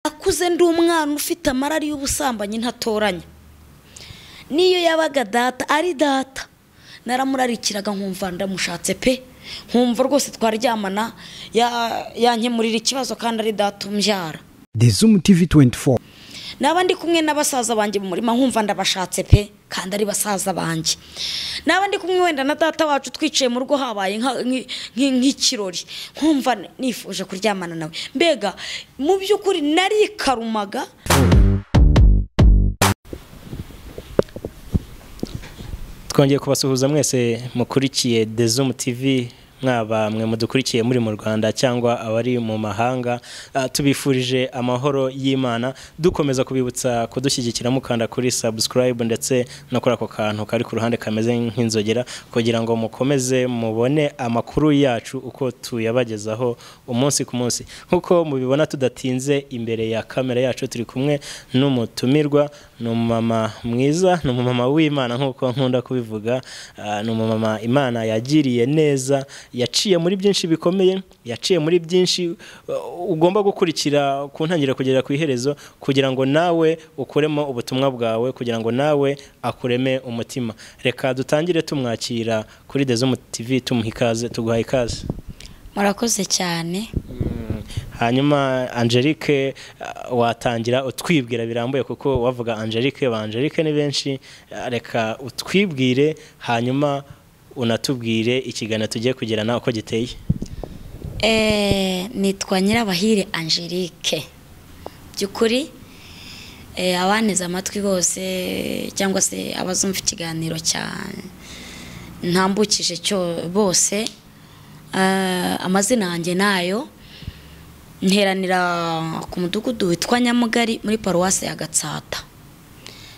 Nakuze ndi umwana ufite amarari y'ubusambanyi ntatoranya. Niyo yabaga data ari data, naramurarikiraga nkumva ndamushatse pe, nkumva rwose twaryamana yankemurira ikibazo kandi ari data umbyara. Zoom TV 24. Naba ndi kumwe n'abasaza banjye mu murima nkumva ndabashatse pe, kandi ari basaza banjye. Naba ndi kumwe wenda na data wacu twicaye mu rugo habaye nk'ikirori, nkumva nifuje kuryamana nawe. Mbega mu by'ukuri narikarumaga. Twongeye kubasuhuza mwese mukurikiye The Zoom TV, mwaba mwe mudukurikiye muri mu Rwanda cyangwa abari mu mahanga, tubifurije amahoro y'Imana. Dukomeza kubibutsa kudushyigikira mukanda kuri subscribe ndetse no kuri ako kantu kari ku ruhande kameze nk'inzogera, kugira ngo mukomeze mubone amakuru yacu uko tuyabagezaho umunsi ku munsi. Nkuko mubibona tudatinze, imbere ya kamera yacu turi kumwe n'umutumirwa, ni umumama mwiza, ni umumama w'Imana nkuko nkunda kubivuga, ni umumama Imana yagiriye neza, yaciye muri byinshi bikomeye, yaciye muri byinshi ugomba gukurikira ku ntangiriro kugera ku iherezo, kugira ngo nawe ukuremo ubutumwa bwawe, kugira ngo nawe akureme umutima. Reka dutangire tumwakira kuri The Zoom TV, tumuha ikaze, tuguha ikaze. Murakoze cyane. Hanyuma Angelique, watangira utwibwira birambuye, kuko wavuga Angelique, ba Angelique ni benshi. Reka utwibwire hanyuma unatubwire ikiganiro tugiye kugirana uko giteye. Nitwa Nyirabahire Angelique. Byukuri abaneze amatwi bose cyangwa se abazumva ikiganiro cyane ntambukije cyo bose, amazina yanjye nayo nteranira ku mudugudu witwa Nyamugari muri paruwasi ya Gatsata.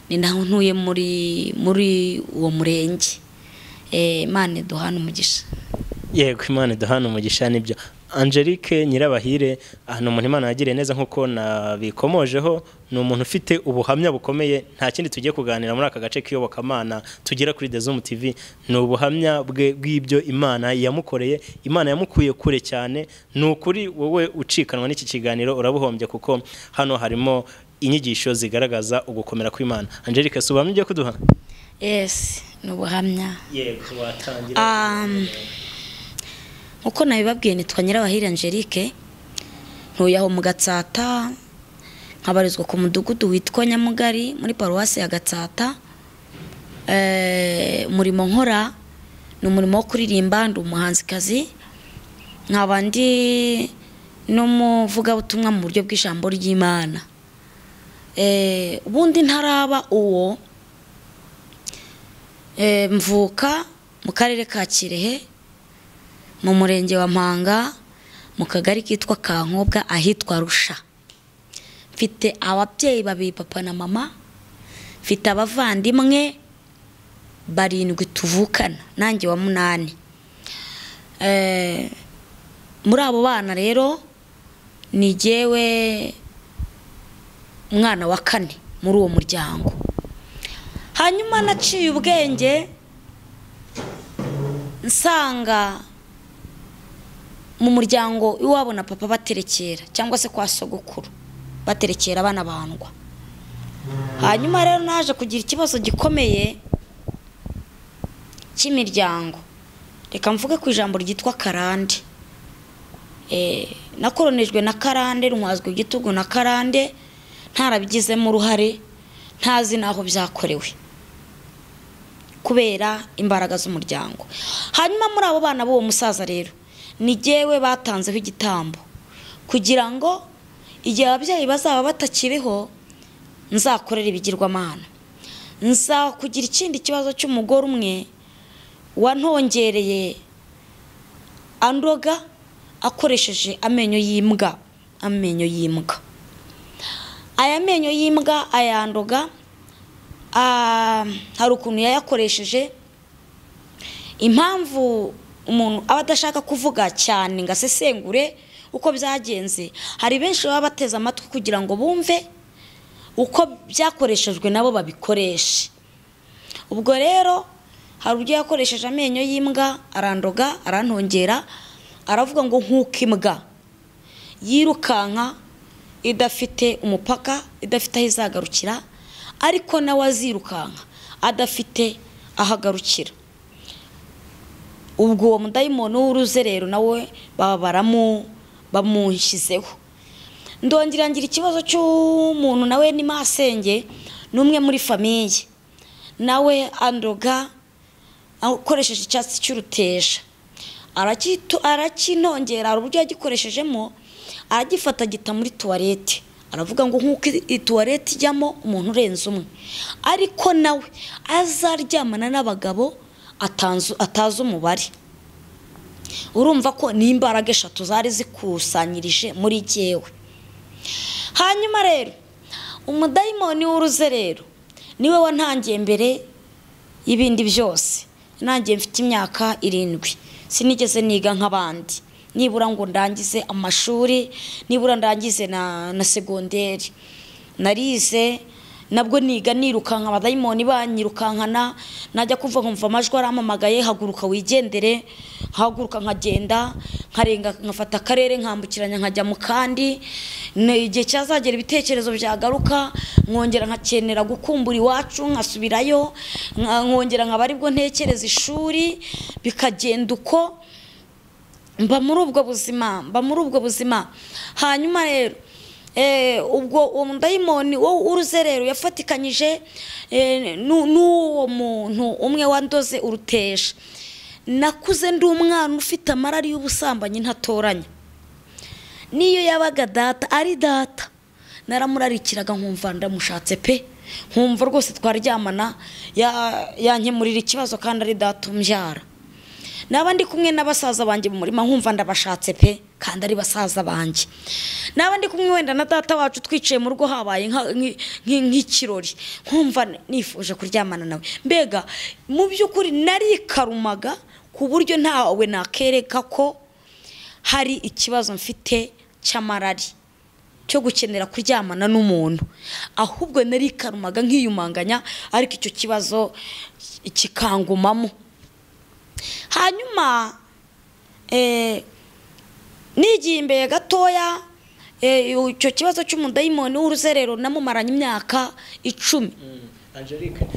Ni naho ntuye muri uwo murenge. Imana iduhana umugisha. Yego, Imana iduhana umugisha nibyo. Angelique Nyirabahire ni umuntu Imana yagiriye neza nkuko nabikomojeho, ni umuntu ufite ubuhamya bukomeye. Nta kindi tugiye kuganira muri aka gace k'iyobokamana tugera kuri The Zoom TV, ni ubuhamya bwe bw'ibyo Imana yamukoreye. Imana yamukuye kure cyane. Ni ukuri wowe ucikanwa n'iki kiganiro urabuhombye, kuko hano harimo inyigisho zigaragaza ugukomera kw'Imana. Angelique, si ubuhamya ugiye kuduha? Yes, ni ubuhamya. Yego, watangira. Nkuko nabibabwiye nitwa Nyirabahire Angelique, ntuye aho mu Gatsata, nkabarizwa ku mudugudu witwa Nyamugari muri paruwasi ya Gatsata. Umurimo nkora ni umurimo wo kuririmba, ndi umuhanzikazi, nkaba ndi n'umuvugabutumwa mu buryo bw'ijambo ry'Imana. Ubundi ntaraba uwo, mvuka mu karere ka Kirehe mu murenge wa Mpanga mu kagari kitwa Kankobwa ahitwa Rusha. Mfite ababyeyi babiri, papa na mama, mfite abavandimwe barindwi tuvukana, nanjye wa munani. Muri abo bana rero ni jyewe umwana wa kane muri uwo muryango. Hanyuma naciye ubwenge nsanga mu muryango iwabo na papa baterekera, cyangwa se kwa sogokuru baterekera abana bandwa. Hanyuma rero naje kugira ikibazo gikomeye cy'imiryango. Reka mvuge ku ijambo ryitwa karande. Nakoronejwe na karande, ntwazwe igitugu na karande, ntarabigizemo uruhare, ntazi naho byakorewe kubera imbaraga z'umuryango. Hanyuma muri abo bana b'uwo musaza rero ni jyewe batanzeho igitambo kugira ngo igihe ababyeyi bazaba batakiriho nzakorera ibigirwamana. Nzakugira ikindi kibazo cy'umugore umwe wantongereye andoga akoresheje amenyo y'imbwa, amenyo y'imbwa. Aya menyo y'imbwa ayandoga, hari ukuntu yayakoresheje. Impamvu umuntu aba adashaka kuvuga cyane ngo asesengure uko byagenze, hari benshi baba bateze amatwi kugira ngo bumve uko byakoreshejwe nabo babikoreshe. Ubwo rero hari uburyo yakoresheje amenyo y'imbwa arandoga, arantongera, aravuga ngo nkuko imbwa yirukanka idafite umupaka, idafite aho izagarukira, ariko nawe azirukanka adafite aho agarukira. Ubwo uwo mudayimoni w'uruzerero nawe baba bamushyizeho. Ndongera ngira ikibazo cy'umuntu nawe ni masenge, n'umwe muri famiye, nawe andoga akoresheje icyatsi cy'uruteja, arakinongera. Hari uburyo yagikoreshejemo, aragifata gita muri tuwarete, aravuga ngo nk'uko tuwarete ijyamo umuntu urenze umwe, ariko nawe azaryamana n'abagabo atazi umubare. Urumva ko ni imbaraga eshatu zari zikusanyirije muri jyewe. Hanyuma rero umudayimoni w'uruzerero niwe wantangiye mbere y'ibindi byose. Nangiye mfite imyaka 7, sinigeze niga nk'abandi, nibura ngo ndangize amashuri, nibura ndangize na segonderi. Narize nabwo niga nirukanka, abadayimoni banyirukankana, najya kuva nkumva amajwi aramamagaye, haguruka wigendere, haguruka nkagenda, nkarenga nkafata akarere nkambukiranya nkajya mu kandi. Igihe cyazagera ibitekerezo byagaruka, nkongera nkakenera gukumbura iwacu nkasubirayo, nkongera nkaba aribwo ntekereza ishuri, bikagenda uko. Mba muri ubwo buzima, mba muri ubwo buzima. Hanyuma rero ubwo uwo mudayimoni w'uruzerero yafatikanyije n'uwo muntu umwe wandoze uruteja. Nakuze ndi umwana ufite amarari y'ubusambanyi ntatoranya. Niyo yabaga data ari data, naramurarikiraga nkumva ndamushatse pe, nkumva rwose twaryamana, yankemurira ikibazo kandi ari data umbyara. Naba ndi kumwe n'abasaza banjye mu murima nkumva ndabashatse pe, kandi ari basaza banjye. Naba ndi kumwe wenda na data wacu twicaye mu rugo habaye nk'ikirori, nkumva nifuje kuryamana nawe. Mbega mu by'ukuri narikarumaga ku buryo ntawe nakereka ko hari ikibazo mfite cy'amarari cyo gukenera kuryamana n'umuntu, ahubwo narikarumaga nkiyumanganya, ariko icyo kibazo kikangumamo. Hanyuma nigiye imbere gatoya, icyo kibazo cy'umudayimoni w'uruzerero namumaranye imyaka 10. Angelique,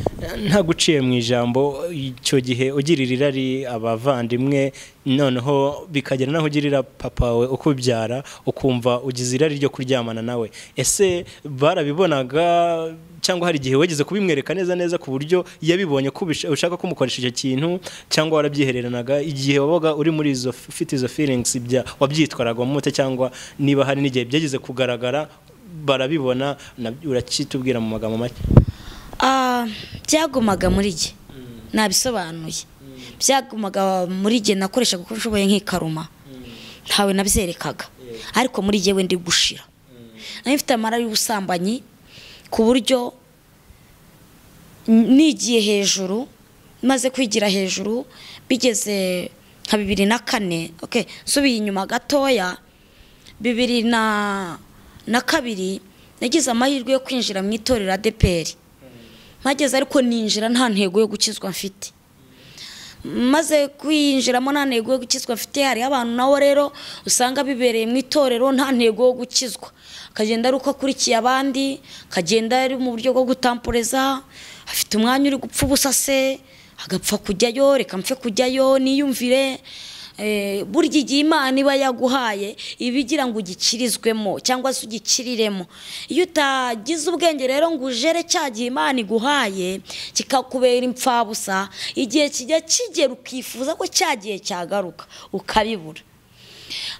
ntaguciye mu ijambo, icyo gihe ugirira irari abavandimwe, noneho bikagera naho ugirira papa we ukubyara, ukumva ugize irari ryo kuryamana nawe, ese barabibonaga cyangwa hari igihe wageze kubimwereka neza neza ku buryo yabibonye ko ushaka kumukoresha icyo kintu, cyangwa warabyihereranaga igihe wabaga uri muri izo ufite izo feelings, bya wabyitwaraga mute, cyangwa niba hari n'igihe byageze kugaragara barabibona, urakitubwira mu magambo make? Byagumaga muri jye, nabisobanuye. Byagumaga muri jye, nakoreshaga uko nshoboye nk'ikaruma, ntawe nabyerekaga, ariko muri jyewe ndi gushira. Nari mfite amara y'ubusambanyi ku buryo nigiye hejuru, maze kwigira hejuru bigeze nka 2004. Okay, subiye inyuma gatoya, 2002 nagize amahirwe yo kwinjira mu itorero ADEPR. Mageze ariko ninjira nta ntego yo gukizwa mfite. Maze kwinjiramo nta ntego yo gukizwa mfite, hari abantu nawo rero usanga bibereye mu itorero nta ntego yo gukizwa, akagenda ari uko akurikiye abandi, akagenda ari mu buryo bwo gutamporeza, afite umwanya uri gupfa ubusa se, agapfa kujyayo, reka mpfe kujyayo niyumvire. Burya igihe Imana iba yaguhaye ibigira ngo ugikirizwemo cyangwa se ugikiriremo, iyo utagize ubwenge rero ngo ujere cya gihe Imana iguhaye kikakubera impfabusa, igihe kijya kigera ukifuza ko cya gihe cyagaruka ukabibura.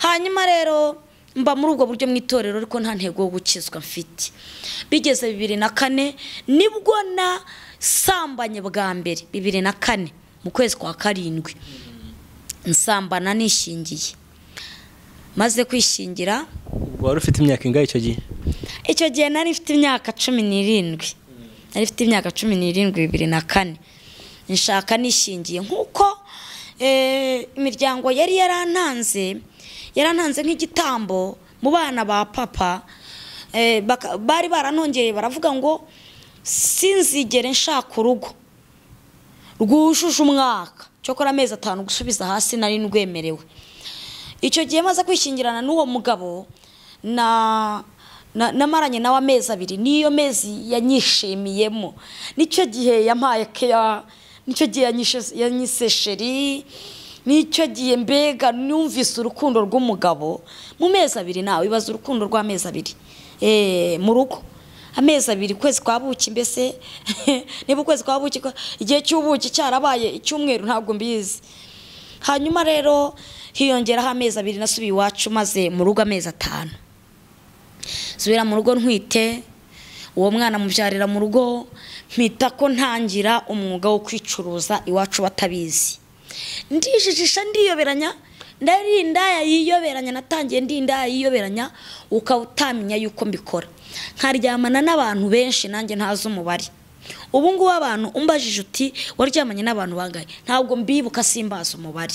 Hanyuma rero mba muri ubwo buryo mu itorero, ariko nta ntego yo gukizwa mfite. Bigeze 2004 nibwo nasambanye bwa mbere, 2004 mu kwezi kwa 7 nsambana nishingiye. Maze kwishingira. Wari ufite imyaka ingahe icyo gihe? Icyo gihe nari mfite imyaka 17. Nari mfite imyaka 17 2004. Nshaka nishingiye nkuko imiryango yari yarantanze nk'igitambo mu bana ba papa, bari baranongeye baravuga ngo sinzigere nshaka urugo rwujuje umwaka, cyokora amezi 5 gusubiza hasi nari ndwemerewe. Icyo gihe maze kwishingirana n'uwo mugabo na Namaranye nawe amezi 2, niyo mezi yanyishimiyemo, nicyo gihe yampaye keya, nicyo gihe yanyise sheri, nicyo gihe mbega numvise urukundo rw'umugabo mu mezi 2. Nawe ibaza urukundo rw'amezi 2 mu rugo, amezi 2, kwezi kwa buki, mbese niba ukwezi kwa buki igihe cy'ubuki cyarabaye icyumweru ntabwo mbizi. Hanyuma rero hiyongeraho amezi 2 nasubiye iwacu, maze mu rugo amezi 5. Subira mu rugo ntwite, uwo mwana mubyarira mu rugo, mpita ko ntangira umwuga wo kwicuruza iwacu batabizi. Ndijijisha, ndiyoberanya, ndarinda yiyoberanya, natangiye ndinda yiyoberanya, ukaba utamenya yuko mbikora. Nkaryamana n'abantu benshi nanjye ntazi umubare. Ubu ngubu abantu umbajije uti waryamanye n'abantu bangahe, ntabwo mbibuka, simbaza umubare.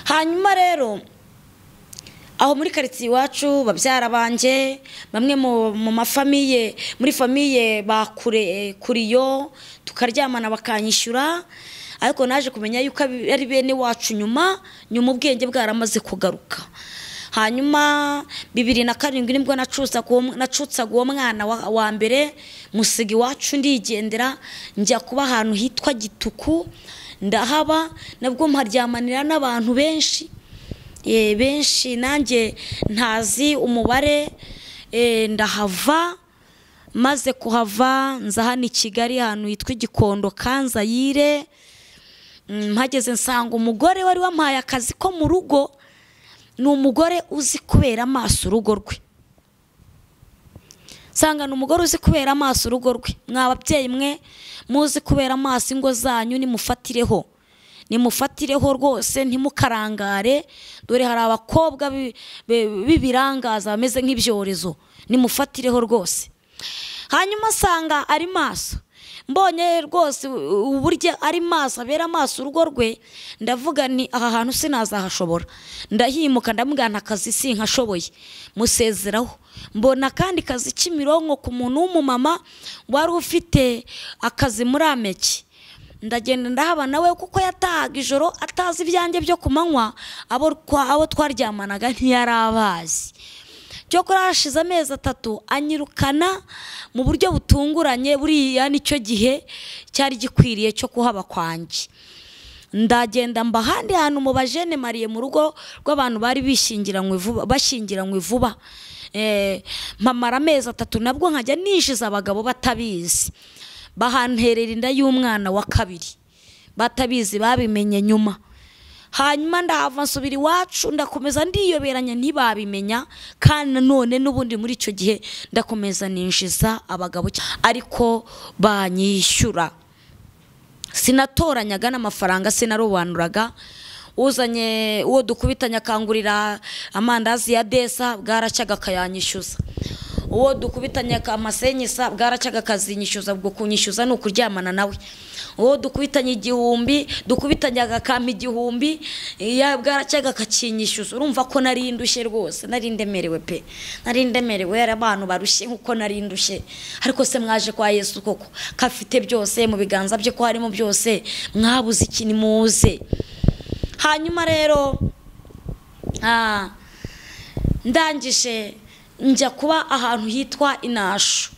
Hanyuma rero aho muri quartier iwacu babyara banje, bamwe mu mafamiye, muri famiye bakure kuriyo, tukaryamana bakanyishyura. Ariko naje kumenya yuko ari bene wacu nyuma ubwenge bwaramaze kugaruka. Hanyuma 2007 nibwo nacutsaga uwo mwana wa mbere, musiga iwacu ndigendera, njya kuba ahantu hitwa Gituku, ndahaba, nabwo mparyamaanira n'abantu benshi, benshi nanjye ntazi umubare. Ndahava, maze kuhava nza hano i Kigali ahantu hitwa Gikondo Kanzayire. Mpageze nsanga umugore wari wampaye akazi ko mu rugo, ni umugore uzi kubera amaso urugo rwe. Nsanga ni umugore uzi kubera amaso urugo rwe. Mwa babyeyi mwe muzi kubera amaso ingo zanyu, nimufatireho, nimufatireho rwose, ntimukarangare. Dore hari abakobwa b'ibirangaza bameze nk'ibyorezo, nimufatireho rwose. Hanyuma asanga ari maso, mbonye rwose uburyo ari maso, abera amaso urugo rwe, ndavuga ni aha hantu sinazahashobora. Ndahimuka, ndamugana akazi sinkashoboye, musezeraho. Mbona kandi kazi Kimironko ku muntu w'umumama wari ufite akazi muri Ameki. Ndagenda ndahaba nawe, kuko yatahaga ijoro atazi ibyanjye byo kumanywa, abo twaryamanaga ntiyarabazi. Cyokora hashize amezi 3 anyirukana mu buryo butunguranye. Buriya nicyo gihe cyari gikwiriye cyo kuhaba kwanjye. Ndagenda mba ahandi hantu mu bajene mariye, mu rugo rw'abantu bari bishingiranywe vuba, bashyingiranywe vuba. Mpamara amezi 3 nabwo nkajya nishiza abagabo batabizi, bahanterera inda y'umwana wa 2, batabizi, babimenye nyuma. Hanyuma ndahava nsubira iwacu, ndakomeza ndiyoberanya ntibabimenya, kandi none n'ubundi muri icyo gihe ndakomeza ninjiza abagabo ariko banyishyura. Sinatoranyaga n'amafaranga, sinarobanuraga. Uzanye uwo dukubitanya akangurira amandazi ya desa, bwaracyaga akayanyishyuza. Uwo dukubitanya amasenyisa, bwaracyaga akazinyishyuza. Ubwo kunyishyuza ni ukuryamana nawe. Uwo dukubitanya 1000, dukubitanya akampa 1000, ya bwaracyaga akakinyishyuza. Urumva ko nari ndushye rwose, nari ndemerewe pe, nari ndemerewe. Yari abantu barushye nkuko nari ndushye. Ariko se mwaje kwa Yesu koko, kafite byose mu biganza bye, ko harimo byose, mwabuze iki nimuze. Hanyuma rero ndangije njya kuba ahantu hitwa Inasho.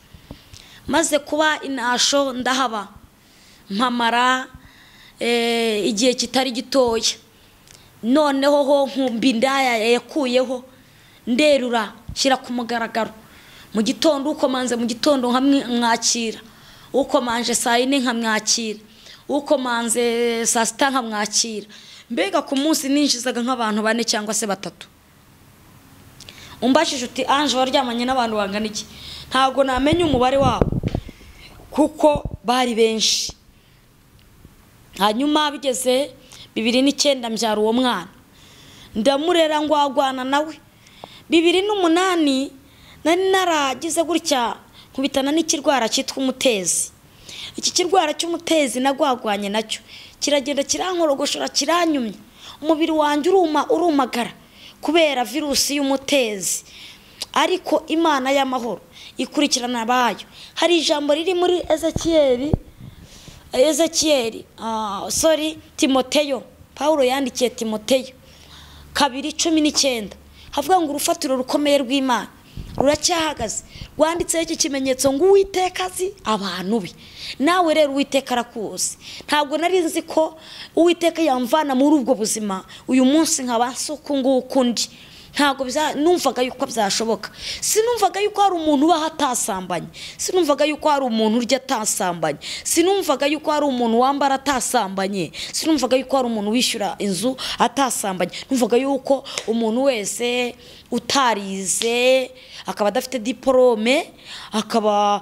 Maze kuba Inasho ndahaba, mpamara igihe kitari gitoya. Noneho ho nkumbi indaya yakuyeho, nderura shyira ku mugaragaro. Mu gitondo ukomanze, mu gitondo nkamwakira, ukomanje saa 4 nkamwakira, ukomanze saa 6 nkamwakira. Mbega ku munsi ninjizaga nk'abantu 4 cyangwa se 3. Umbashije uti Ange waryamanye n'abantu bangana iki, ntabwo namenye umubare wabo kuko bari benshi. Hanyuma bigeze 2009 mbyara uwo mwana, ndamurera ngwagwana nawe. 2008 nari naragize gutya nkubitana n'ikirwara cyitwa umutezi. Iki kirwara cy'umutezi nagwagwanye nacyo kiragenda kirankorogoshora, kiranyumye, umubiri wanjye uruma, urumagara kubera virusi y'umutezi. Ariko Imana y'amahoro ikurikirana abayo. Hari ijambo riri muri Ezekiel, sorry, Timoteyo. Paulo yandikiye Timoteyo 2:19, havuga ngo urufatiro rukomeye rw'Imana Ruracyahagaze, rwanditseho iki kimenyetso ngo Uwiteka azi abantu be. Nawe rero Uwiteka arakuzi. Ntabwo nari nzi ko Uwiteka yamvana muri ubwo buzima uyu munsi nkaba nsuku nguku ndi. Ntabwo numvaga yuko byashoboka. Sinumvaga yuko hari umuntu ubaho atasambanye, sinumvaga yuko hari umuntu urya atasambanye, sinumvaga yuko hari umuntu wambara atasambanye, sinumvaga yuko hari umuntu wishyura inzu atasambanye. Numvaga yuko umuntu wese utarize, akaba adafite diporome, akaba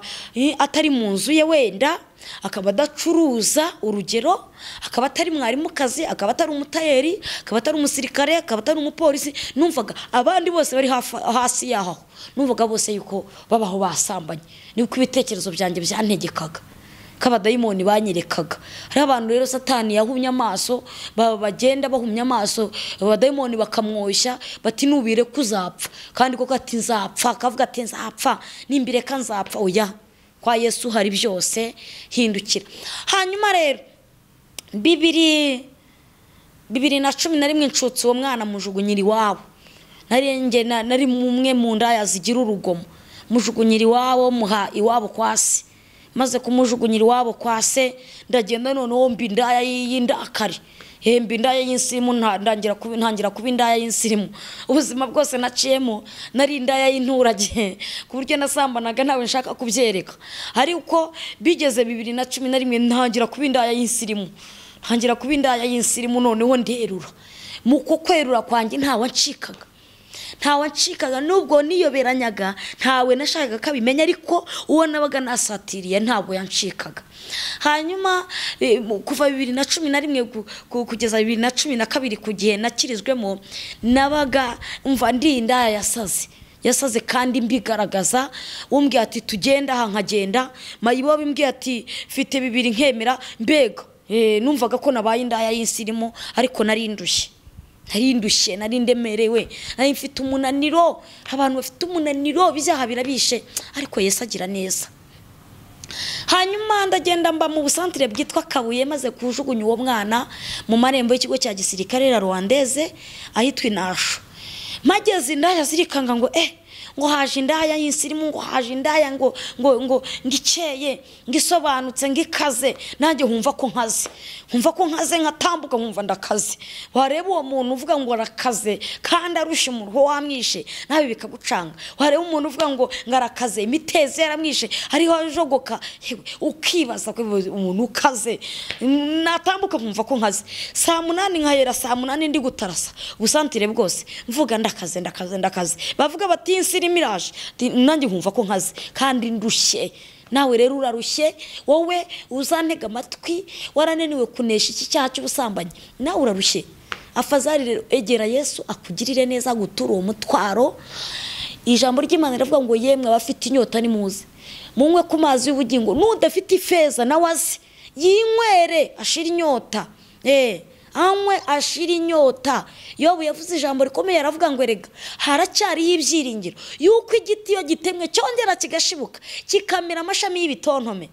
atari mu nzu ye wenda, akaba adacuruza urugero, akaba atari mwarimukazi, akaba atari umutayeri, akaba atari umusirikare, akaba atari umupolisi. Numvaga abandi bose bari hasi yaho, numvaga bose yuko babaho basambanye. Niko ibitekerezo byanjye byantegekaga, kabadayimoni banyerekaga. Hari abantu rero Satani yahumye amaso, bagenda bahumye amaso, abadayimoni bakamwoshya bati nubire kuzapfa, kandi koko ati nzapfa, akavuga ati nzapfa, nimbireka nzapfa. Oya, kwa Yesu hari byose, hindukira. Hanyuma rero 2011 nshutse uwo mwana mujugunyira iwabo. Nari mumwe mu ndaya zigira urugomo, mujugunyira iwabo, muha iwabo kwa se. Maze kumujugunyira iwabo kwa se, ndagenda noneho mbi indaya y'indakari, mbi indaya y'insirimu, ntangira kuba indaya y'insirimu. Ubuzima bwose naciyemo nari indaya y'inturage, ku buryo nasambanaga ntawe nshaka kubyereka. Ariko bigeze 2011 ntangira kuba indaya y'insirimu, ntangira kuba indaya y'insirimu. Noneho nderura. Mu kwerura kwanjye ntawe ncikaga, ntawe ncikaga, nubwo niyoberanyaga ntawe nashakaga kabimenya, ariko uwo nabaga nasatiriye ntabwo yancikaga. Hanyuma kuva 2011 kugeza 2012 ku gihe nakirizwemo, nabaga umva ndi indaya yasaze kandi mbigaragaza. Umbwiye ati tugenda aha nkagenda, mayibo bimbwiye ati mfite bibiri nkemera, mbega numvaga ko nabaye indaya y'insirimu, ariko nari ndushye, nari ndushye, nari ndemerewe, nari mfite umunaniro. Abantu bafite umunaniro ibyaha birabishe, ariko Yesu agira neza. Hanyuma ndagenda mba mu busantire bwitwa Kabuye, maze kujugunya uwo mwana mu marembo y'ikigo cya gisirikare la Rwandeze ahitwa Inasho. Mageze indaya zirikanga ngo ngo haje indaya y'insirimu, ngo haje indaya ngo ngo ngo ngikeye, ngisobanutse, ngikaze. Nanjye nkumva ko nkaze, nkumva ko nkaze, nkatambuka nkumva ndakaze. Wareba uwo muntu uvuga ngo arakaze kandi arusha umuruho wamwishe, nawe bikagucanga. Wareba umuntu uvuga ngo ngarakaze, imiteze yaramwishe, hariho ajogoka, ukibaza ko umuntu ukaze. Natambuka nkumva ko nkaze. Saa 8 nkahera saa 8 ndi gutarasa ubusantire bwose, mvuga ndakaze ndakaze ndakaze. Bavuga bati mirage, nanjye nkumva ko nkaze kandi ndushye. Nawe rero urarushye, wowe uzantega amatwi warananiwe kunesha iki cyaha cy'ubusambanyi, nawe urarushye. Afazari rero egera Yesu akugirire neza, gutura uwo mutwaro. Ijambo ry'Imana riravuga ngo yemwe abafite inyota nimuze munywe ku mazi y'ubugingo, n'udafite ifeza nawe aze yinywere ashira inyota. Anywe ashira inyota. Yobu yavuze ijambo rikomeye, aravuga ngo erega haracyariho ibyiringiro yuko igiti iyo gitemwe cyongera kigashibuka kikamera amashami y'ibitontome.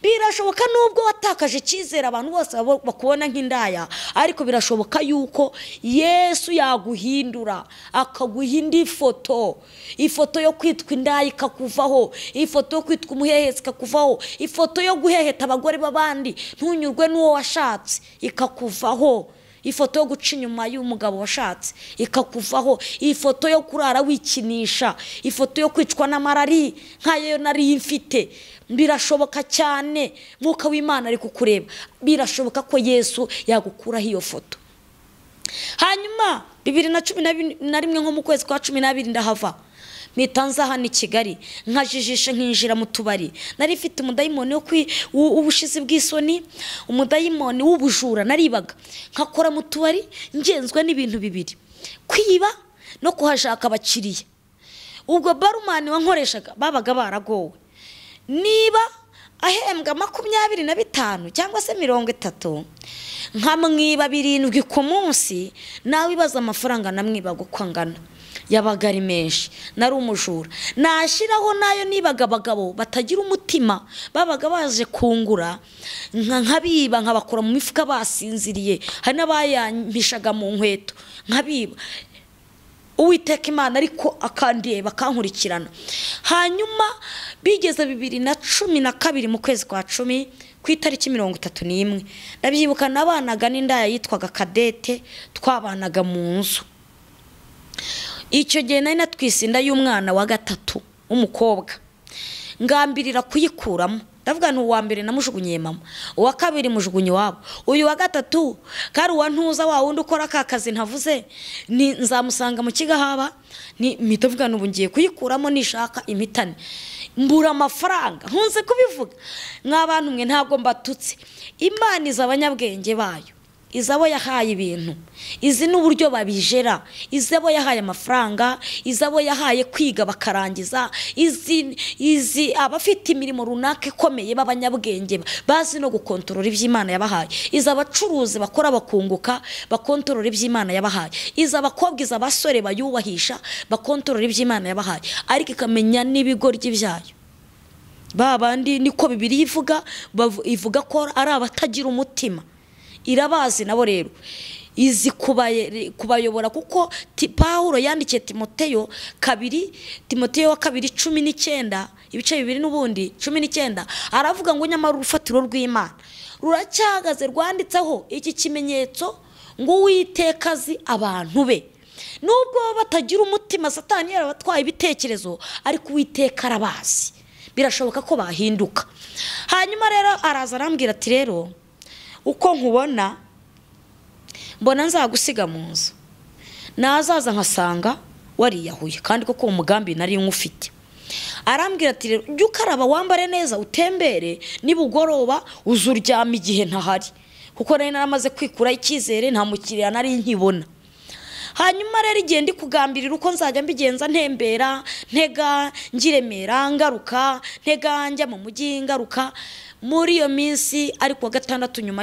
Birashoboka nubwo watakaje icyizere abantu bose bakubona nk'indaya, ariko birashoboka yuko Yesu yaguhindura akaguha indi foto. Ifoto yo kwitwa indaya ikakuvaho, ifoto yo kwitwa umuhehesi ikakuvaho, ifoto yo guheheta abagore b'abandi ntunyurwe n'uwo washatse ikakuvaho, ifoto yo guca inyuma y'umugabo washatse ikakuvaho, ifoto yo kurara wikinisha, ifoto yo kwicwa n'amarari nkayo nari mfite. Birashoboka cyane, Mwuka w'Imana ari kukureba, birashoboka ko Yesu yagukuraho iyo foto. Hanyuma 2011 nko mu kwezi kwa 12 ndahava, mpita nza hano i Kigali, nkajijisha nkinjira mu tubari. Nari mfite umudayimoni wo ubushizi bw'isoni, umudayimoni w'ubujura, naribaga nkakora mu tubari ngenzwa n'ibintu bibiri: kwiba no kuhashaka abakiriya. Ubwo barumani wankoreshaga babaga baragowe. Niba ahembwa 25 cyangwa se 30, nkamwiba 7 ku munsi, nawe ibaza amafaranga namwibaga uko angana, yabaga ari menshi. Nari umujura, nashyiraho nayo nibaga abagabo batagira umutima babaga baje kungura, nkabiba nkabakura mu mifuka basinziriye, hari n'abayampishaga mu nkweto nkabiba. Uwiteka Imana ariko akandeba akankurikirana. Hanyuma bigeze 2012 mu kwezi kwa 10 ku itariki 31, ndabyibuka nabanaga n'indaya yitwaga Kadete, twabanaga mu nzu. Icyo gihe nari natwise inda y'umwana wa 3 w'umukobwa, ngambirira kuyikuramo. Ndavuga nti uwa mbere namujugunyiye mama, uwa kabiri mujugunye iwabo, uyu wa 3 kari uwa ntuza wa wundi ukora aka kazi ntavuze, ni nzamusanga mu Kigahaba. Ni mpita mvuga ubu ngiye kuyikuramo nishaka impitane. Mbura amafaranga, nkunze kubivuga mw'abantu mwe, ntabwo mbatutse. Imana izi abanyabwenge bayo, izi abo yahaye ibintu, izi n'uburyo babijera, izi abo yahaye amafaranga, izi abo yahaye kwiga bakarangiza, izi abafite imirimo runaka ikomeye b'abanyabwenge bazi no gukontorora iby'Imana yabahaye, izi abacuruzi bakora bakunguka bakontorora iby'Imana yabahaye, izi abakobwa, izi abasore bayubahisha bakontorora iby'Imana yabahaye, ariko ikamenya n'ibigoryi byayo. Babandi niko Bibiliya ivuga, ivuga ko ari abatagira umutima. Irabazi nabo rero izi kubayobora, kuko Pawulo yandikiye Timoteyo 2, Timoteyo wa 2 19, ibice 2 n'ubundi 19, aravuga ngo nyamara urufatiro rw'Imana ruracyahagaze, rwanditseho iki kimenyetso ngo Uwiteka azi abantu be. Nubwo batagira umutima, Satani yarabatwaye ibitekerezo, ariko Uwiteka arabazi, birashoboka ko bahinduka. Hanyuma rero araza arambwira ati rero uko nkubona mbona nzagusiga mu nzu, nazaza nkasanga wariyahuye, kandi koko umugambi nari nkufite. Arambwira ati rero jya ukaraba wambare neza utembere, nibugoroba uzuryama igihe ntahari, kuko nari naramaze kwikura icyizere, nta mukiriya nari nkibona. Hanyuma rero igihe ndi kugambirira uko nzajya mbigenza, ntembera, ntega njiremera ngaruka, ntega njya mu mujyi ngaruka. Muri iyo minsi ariko wa gatandatu nyuma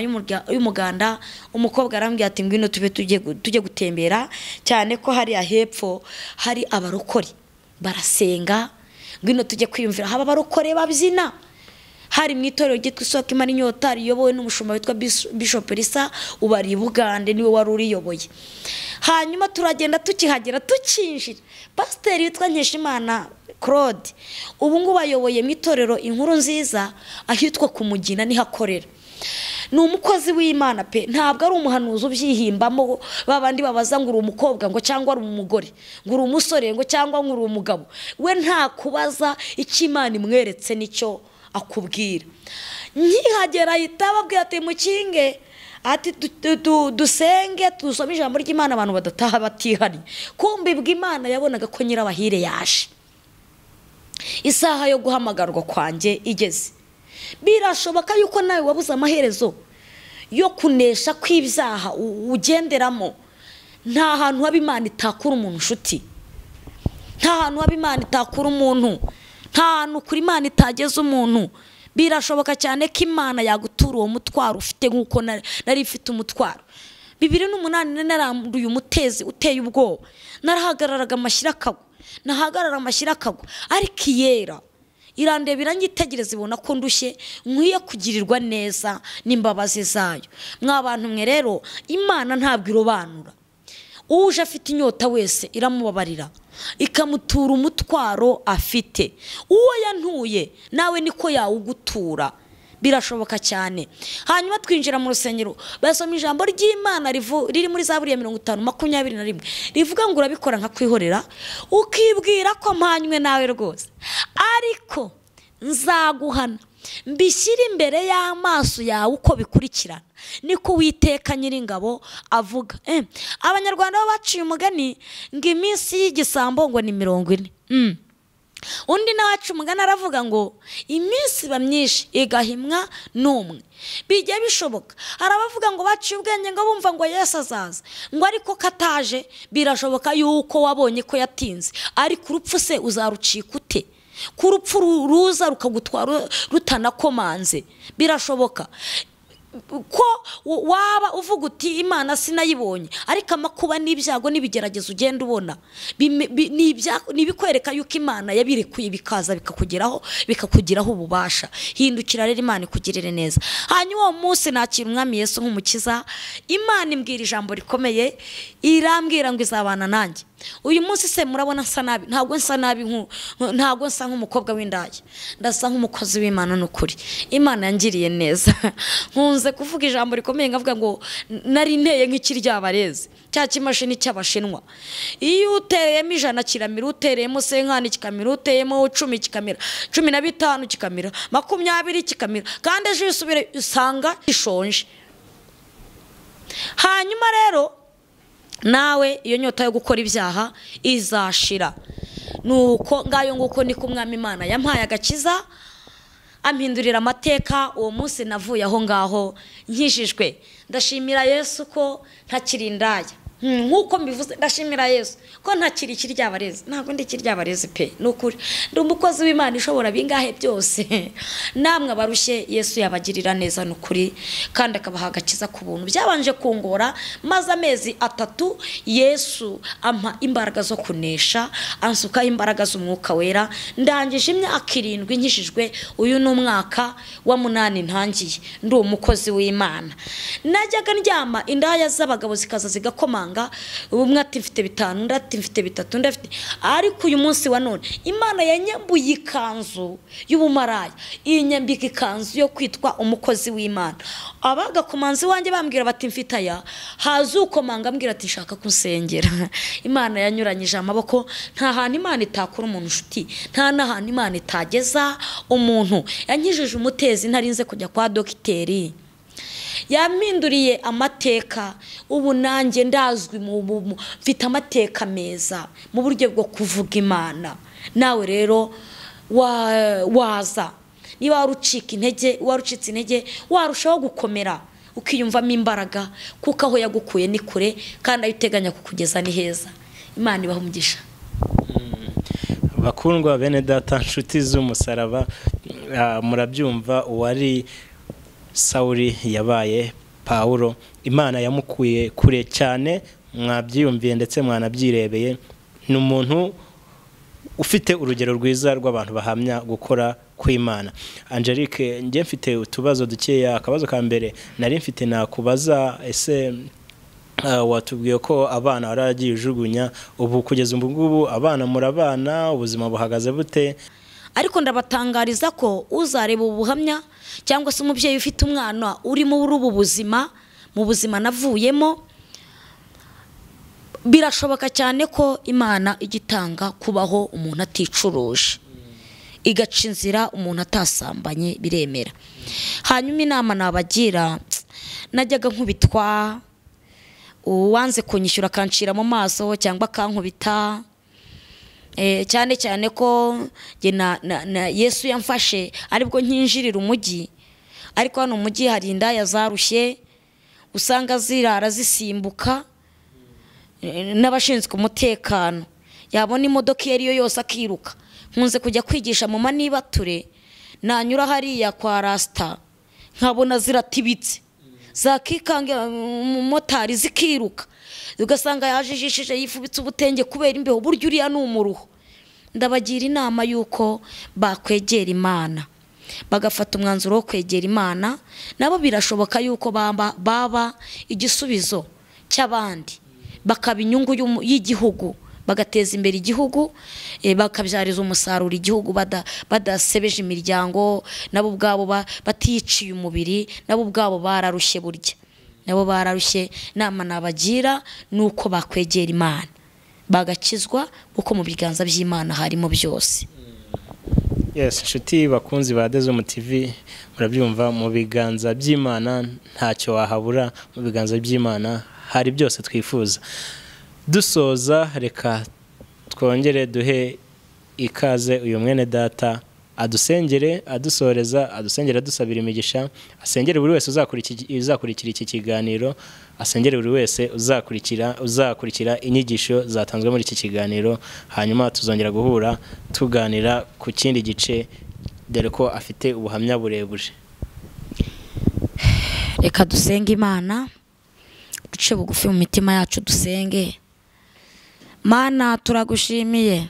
y'umuganda, umukobwa arambwira ati ngwino tube tujye gutembera, cyane ko hari hepfo hari abarokore barasenga, ngwino tujye kwiyumvira haba abarokore babyina. Hari mu itorero ryitwa Isoko Imara Inyota riyobowe n'umushumba witwa Bishop Elisa ubari i Bugande, niwe wari uriyoboye. Hanyuma turagenda, tukihagera tukinjira, pasiteri witwa Nkeshimana Claude ubu ngubu ayoboye mu itorero Inkuru Nziza ahitwa ku Mugina niho akorera. Ni umukozi w'Imana pe, ntabwo ari umuhanuzi ubyihimbamo babandi babaza ngo uri umukobwa ngo cyangwa ari umugore, ngo uri umusore ngo cyangwa ngo uri umugabo. We nta kubaza, icyo Imana imweretse nicyo akubwira. Nkihagera ahita ababwira ati mukinge, ati dusenge dusome ijambo ry'Imana abantu badataha batihari. Kumbi bw'Imana yabonaga ko Nyirabahire yaje. Isaha yo guhamagarwa kwanjye igeze. Birashoboka yuko nawe wabuze amaherezo yo kunesha kw'ibyaha ugenderamo. Nta hantu haba Imana itakura umuntu nshuti, nta hantu haba Imana itakura umuntu, nta hantu kuri Imana itageza umuntu. Birashoboka cyane ko Imana yagutura uwo mutwaro ufite, nkuko nari mfite umutwaro. 2008 naranduye umutezi uteye ubwoba, narahagararaga amashyira akagwa, nahagarara amashyira akagwa, ariko iyera irandeba iranyitegereza ibona ko ndushye, nkwiye kugirirwa neza n'imbabazi zayo. Mwa bantu mwe rero, Imana ntabwo irobanura. Uje afite inyota wese iramubabarira, ikamutura umutwaro afite. Uwo yantuye nawe niko yawugutura, birashoboka cyane. Hanyuma twinjira mu rusengero, basoma ijambo ry'Imana riri muri Zaburi ya 50:21, rivuga ngo urabikora nka kwihorera, ukibwira ko mpanywe nawe rwose, ariko nzaguhana mbishyire imbere y'amaso yawe uko bikurikirana, niko Uwiteka Nyiringabo avuga. Abanyarwanda bo baciye umugani ngo iminsi y'igisambo ngo ni 40. Undi nawe aca umugani aravuga ngo iminsi iba myinshi igahimwa n'umwe. Bijya bishoboka. Hari abavuga ngo baciye ubwenge ngo bumva ngo Yesu azaza, ngo ariko kataje. Birashoboka yuko wabonye ko yatinze, ariko urupfu se uzarucika ute? Ku rupfu ruza rukagutwara rutanakomanze. Birashoboka ko waba uvuga uti Imana sinayibonye, ariko amakuba n'ibyago n'ibigeragezo ugenda ubona nibikwereka yuko Imana yabirekuye bikaza bikakugeraho, bikakugiraho ububasha. Hindukira rero Imana ikugirire neza. Hanyuma uwo munsi nakira Umwami Yesu nk'umukiza, Imana imbwira ijambo rikomeye, irambwira ngo izabana nanjye. Uyu munsi se murabona nsa nabi? Ntabwo nsa nabi, ntabwo nsa nk'umukobwa w'indaya, ndasa nk'umukozi w'Imana. N'ukuri Imana yangiriye neza. Nkunze kuvuga ijambo rikomeye nkavuga ngo nari nteye nk'ikiryabarezi cya kimashini cy'abashinwa. Iyo utereyemo 100 kiramira, utereyemo 50 kikamira, uteyemo 10 kikamira, 15 kikamira, 20 kikamira, kandi ejo usubire usanga gishonje. Hanyuma rero nawe iyo nyota yo gukora ibyaha izashira. Nuko ngayo nguko niko Umwami Imana yampaye agakiza, ampindurira amateka. Uwo munsi navuye aho ngaho nkijijwe. Ndashimira Yesu ko ntakiri indaya. Nkuko mbivuze, ndashimira Yesu ko ntakiri ikiryabarezi. Ntabwo ndi ikiryabarezi pe, nukuri ndi umukozi w'Imana ishobora bingahe byose. Namwe abarushye Yesu yabagirira neza nukuri, kandi akabaha agakiza ku buntu. Byabanje kungora, maze amezi 3 Yesu ampa imbaraga zo kunesha, ansuka imbaraga z'umwuka wera. Ndangije imyaka 7 nkijijwe, uyu ni umwaka wa 8 ntangiye ndi umukozi w'Imana. Najyaga ndyama indaya z'abagabo zikaza zigakomanga, umwe ati mfite 5, undi ati mfite 3, undi afite. Ariko uyu munsi wa none Imana yanyambuye ikanzu y'ubumaraya, inyambika ikanzu yo kwitwa umukozi w'Imana. Abagakomanzi wanjye bambwira bati mfite aya, hazukomanga ambwira ati nshaka kunsengera. Imana yanyuranyije amaboko. Nta hantu Imana itakura umuntu nshuti, nta n'ahantu Imana itageza umuntu. Yankijije umutezi ntarinze kujya kwa dogiteri, yampinduriye amateka. Ubu nanjye ndazwi mfite amateka meza mu buryo bwo kuvuga Imana. Nawe rero waza, niba warucika intege, warucitse intege, warushaho gukomera ukiyumvamo imbaraga, kuko aho yagukuye ni kure kandi ayo uteganya kukugeza ni heza. Imana ibahe umugisha. Bakundwa bene data, nshuti z'umusaraba, murabyumva uwari Sawuli yabaye Paulo. Imana yamukuye kure cyane, mwabyiyumviye ndetse mwanabyirebeye. Ni umuntu ufite urugero rwiza rw'abantu bahamya gukora kw'Imana. Angelique, njye mfite utubazo dukeya. Akabazo ka mbere nari mfite nakubaza, ese watubwiye ko abana waragiye ujugunya, ubu kugeza ubu ngubu abana murabana, ubuzima buhagaze bute? Ariko ndabatangariza ko uzareba ubuhamya cyangwa se umubyeyi ufite umwana uri muri ubu buzima, mu buzima navuyemo, birashoboka cyane ko Imana igitanga kubaho umuntu aticuruje, igaca inzira umuntu atasambanye, biremera. Hanyuma inama nabagira, najyaga nkubitwa, uwanze kunyishyura akancira mu maso cyangwa akankubita. Cyane cyane ko na Yesu yamfashe aribwo nkinjirira umujyi. Ariko hano umujyi hari indaya zarushye, usanga zirara zisimbuka n'abashinzwe umutekano, yabona imodoka iyo ariyo yose akiruka. Nkunze kujya kwigisha mu manibature, nanyura hariya kwa Rasta nkabona ziratibitse, zakikanga umumotari zikiruka, ugasanga yajijishije yifubitse ubutenge kubera imbeho. Buryo uriya ni umuruho. Ndabagira inama yuko bakwegera Imana, bagafata umwanzuro wo kwegera Imana, nabo birashoboka yuko baba igisubizo cy'abandi, bakaba inyungu y'igihugu, bagateza imbere igihugu, bakabyariza umusaruro igihugu, badasebeje imiryango, nabo ubwabo baticiye umubiri, nabo ubwabo bararushye burya, nabo bararushye. Inama nabagira nuko bakwegera Imana bagakizwa, kuko mu biganza by'Imana harimo byose. Yes, inshuti bakunzi ba Dezomu TV, murabyumva, mu biganza by'Imana ntacyo wahabura, mu biganza by'Imana hari byose twifuza. Dusoza, reka twongere duhe ikaze uyu mwene data adusengere, adusoreza, adusengere, adusabira imigisha, asengere buri wese uzakurikira iki kiganiro, asengere buri wese uzakurikira inyigisho zatanzwe muri iki kiganiro. Hanyuma tuzongera guhura tuganira ku kindi gice, dore ko afite ubuhamya burebure. Reka dusenge Imana, duce bugufi mu mitima yacu dusenge. Mana, turagushimiye,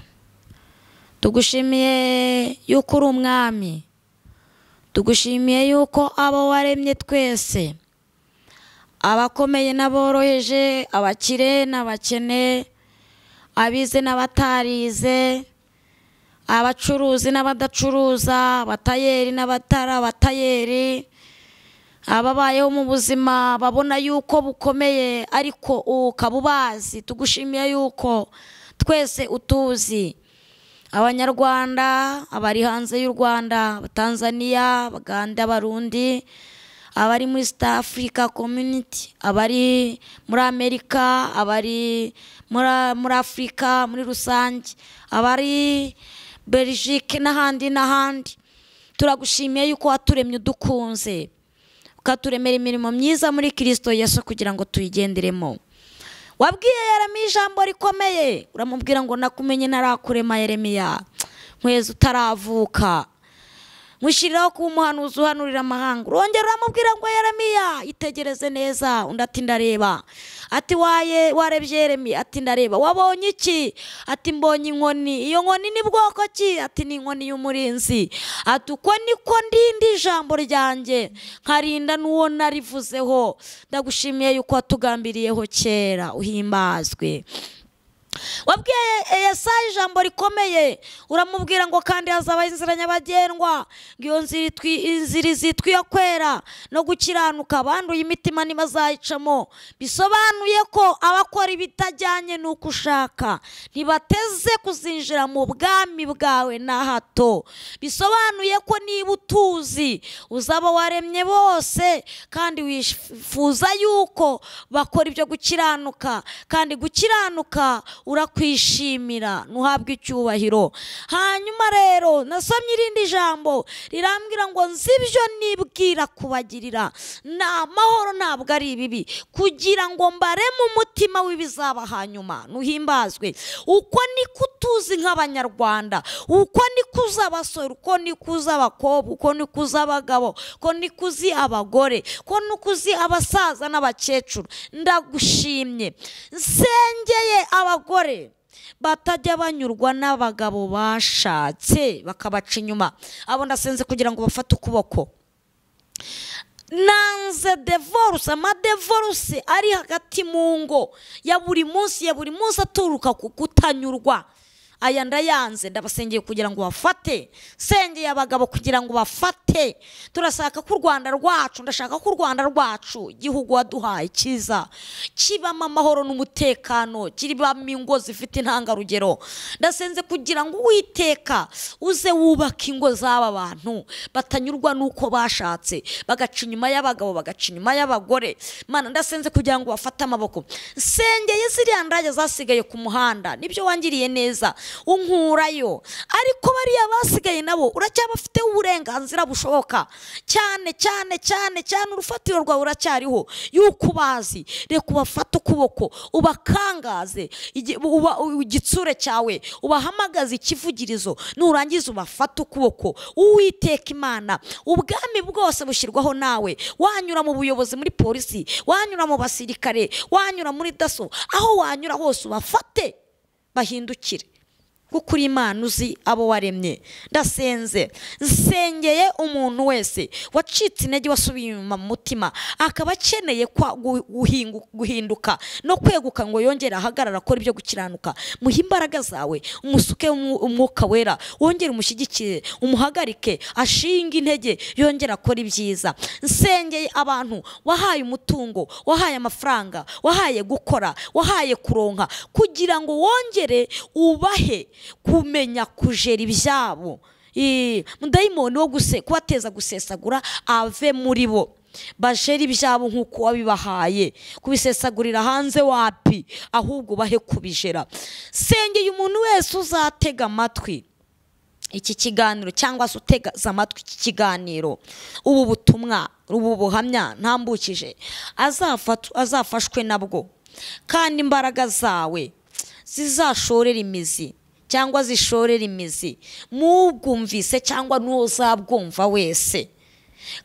tugushimiye yuko uri umwami, tugushimiye yuko abo waremye twese, abakomeye n'aboroheje, abakire n'abakene, abize n'abatarize, abacuruzi n'abadacuruza, abatayeri n'abatari abatayeri, ababayeho mu buzima babona yuko bukomeye ariko ukaba ubazi. Tugushimiye yuko twese utuzi, Abanyarwanda, abari hanze y'u Rwanda, Abatanzania, Abaganda, Abarundi, abari muri East Africa Community, abari muri Amerika, abari muri Afrika muri rusange, abari Belgique n'ahandi n'ahandi. Turagushimiye yuko waturemye udukunze, ukaturemera imirimo myiza muri Kristo Yesu kugira ngo tuyigenderemo. Wabwiye Yeremiya ijambo rikomeye, uramubwira ngo nakumenye narakurema Yeremiya, nkwezi utaravuka, nkushyiriraho kuba umuhanuzi uhanurira amahanga. Urongera uramubwira ngo Yeremiya itegereze neza, undi ati ndareba. Ati waye warebye Yeremiya? Ati ndareba. Wabonye iki? Ati mbonye inkoni. Iyo nkoni ni bwoko ki? Ati ni inkoni y'umurinzi. Ati uko niko ndinda ijambo ryanjye, nkarinda n'uwo narivuzeho. Ndagushimiye yuko watugambiriyeho kera, uhimbazwe. Wabwiye Yesaya ijambo rikomeye, uramubwira ngo kandi hazaba inzira nyabagendwa, ngo iyo nzira izitwa iyo kwera no gukiranuka, abanduye imitima ntibazayicamo. Bisobanuye ko abakora ibitajyanye n'uko ushaka ntibateze kuzinjira mu bwami bwawe na hato. Bisobanuye ko niba utuzi uzaba waremye bose, kandi wifuza yuko bakora ibyo gukiranuka, kandi gukiranuka urakwishimira, ntuhabwe icyubahiro. Hanyuma rero nasomye irindi jambo rirambwira ngo nzi ibyo nibwira kubagirira, ni amahoro ntabwo ari ibibi, kugira ngo mbareme umutima w'ibizaba hanyuma. Nuhimbazwe. Uko niko utuzi nk'Abanyarwanda, uko niko uzi abasore, uko niko uzi abakobwa, uko niko uzi abagabo, uko niko uzi abagore, uko niko uzi abasaza n'abakecuru. Ndagushimye. Nsengeye abagore batajya banyurwa n'abagabo bashatse bakabaca inyuma, abo ndasenze kugira ngo bafate ukuboko. Nanze divorce, amadivorce ari hagati mu ngo ya buri munsi, ya buri munsi aturuka ku kutanyurwa. Aya ndayanze, ndabasengeye kugira ngo bafate. Sengeye abagabo kugira ngo bafate. Turashaka ko u Rwanda rwacu, ndashaka ko u Rwanda rwacu, igihugu waduhaye cyiza, kibamo amahoro n'umutekano, kiribamo ingo zifite intangarugero. Ndasenze kugira ngo Uwiteka uze wubaka ingo z'aba bantu batanyurwa n'uko bashatse, bagaca inyuma y'abagabo, bagaca inyuma y'abagore. Mana, ndasenze kugira ngo bafate amaboko. Sengeye ziriya ndaya zasigaye ku muhanda, nibyo wangiriye neza unkurayo, ariko bariya basigaye nabo uracyabafite uburenganzira bushoboka cyane cyane cyane cyane, urufatiro rwawe uracyariho yuko ubazi. Reka ubafate ukuboko, ubakangaze igitsure cyawe, ubahamagaze ikivugirizo, nurangiza ubafate ukuboko. Uwiteka Imana, ubwami bwose bushyirwaho nawe. Wanyura mu buyobozi, muri polisi, wanyura mu basirikare, wanyura muri daso, aho wanyura hose ubafate bahindukire, kuko uri Imana uzi abo waremye. Ndasenze, nsengeye umuntu wese wacitse intege, wasubiye inyuma mu mutima, akaba akeneye guhinduka no kweguka ngo yongere ahagarara akora ibyo gukiranuka. Muhe imbaraga zawe, umusuke umwuka wera, wongere umushyigikire, umuhagarike, ashinge intege, yongere akora ibyiza. Nsengeye abantu wahaye umutungo, wahaye amafaranga, wahaye gukora, wahaye kuronka, kugira ngo wongere ubahe kumenya kujera ibyabo. Mudayimoni wo kubateza gusesagura ave muri bo, bajera ibyabo nk'uko wabibahaye. Kubisesagurira hanze wapi, ahubwo bahe kubijera. Sengeye umuntu wese uzatega amatwi iki kiganiro, cyangwa se utega amatwi iki kiganiro, ubu butumwa, ubu buhamya ntambukije, azafashwe nabwo, kandi imbaraga zawe zizashorera imizi, cyangwa zishorera imizi mubwumvise cyangwa n'uzabwumva wese.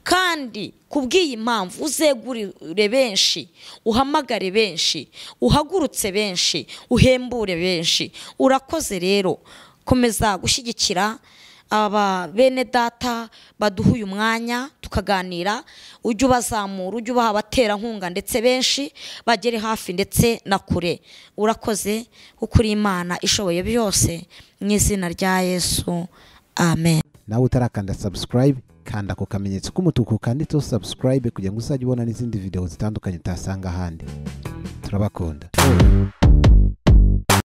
Kandi kubw'iyi mpamvu uzegurire benshi, uhamagare benshi, uhagurutse benshi, uhembure benshi. Urakoze rero, komeza gushyigikira Aba bene data baduha uyu mwanya tukaganira, ujye ubazamura, ujye ubaha abaterankunga ndetse benshi bagere hafi ndetse na kure. Urakoze kuko uri Imana ishoboye byose, mu izina rya Yesu, amen. Nawe utarakanda subscribe, kanda ako kamenyetso k'umutuku kanditseho subscribe kugira ngo uzajye ubona n'izindi video zitandukanye utasanga ahandi. Turabakunda.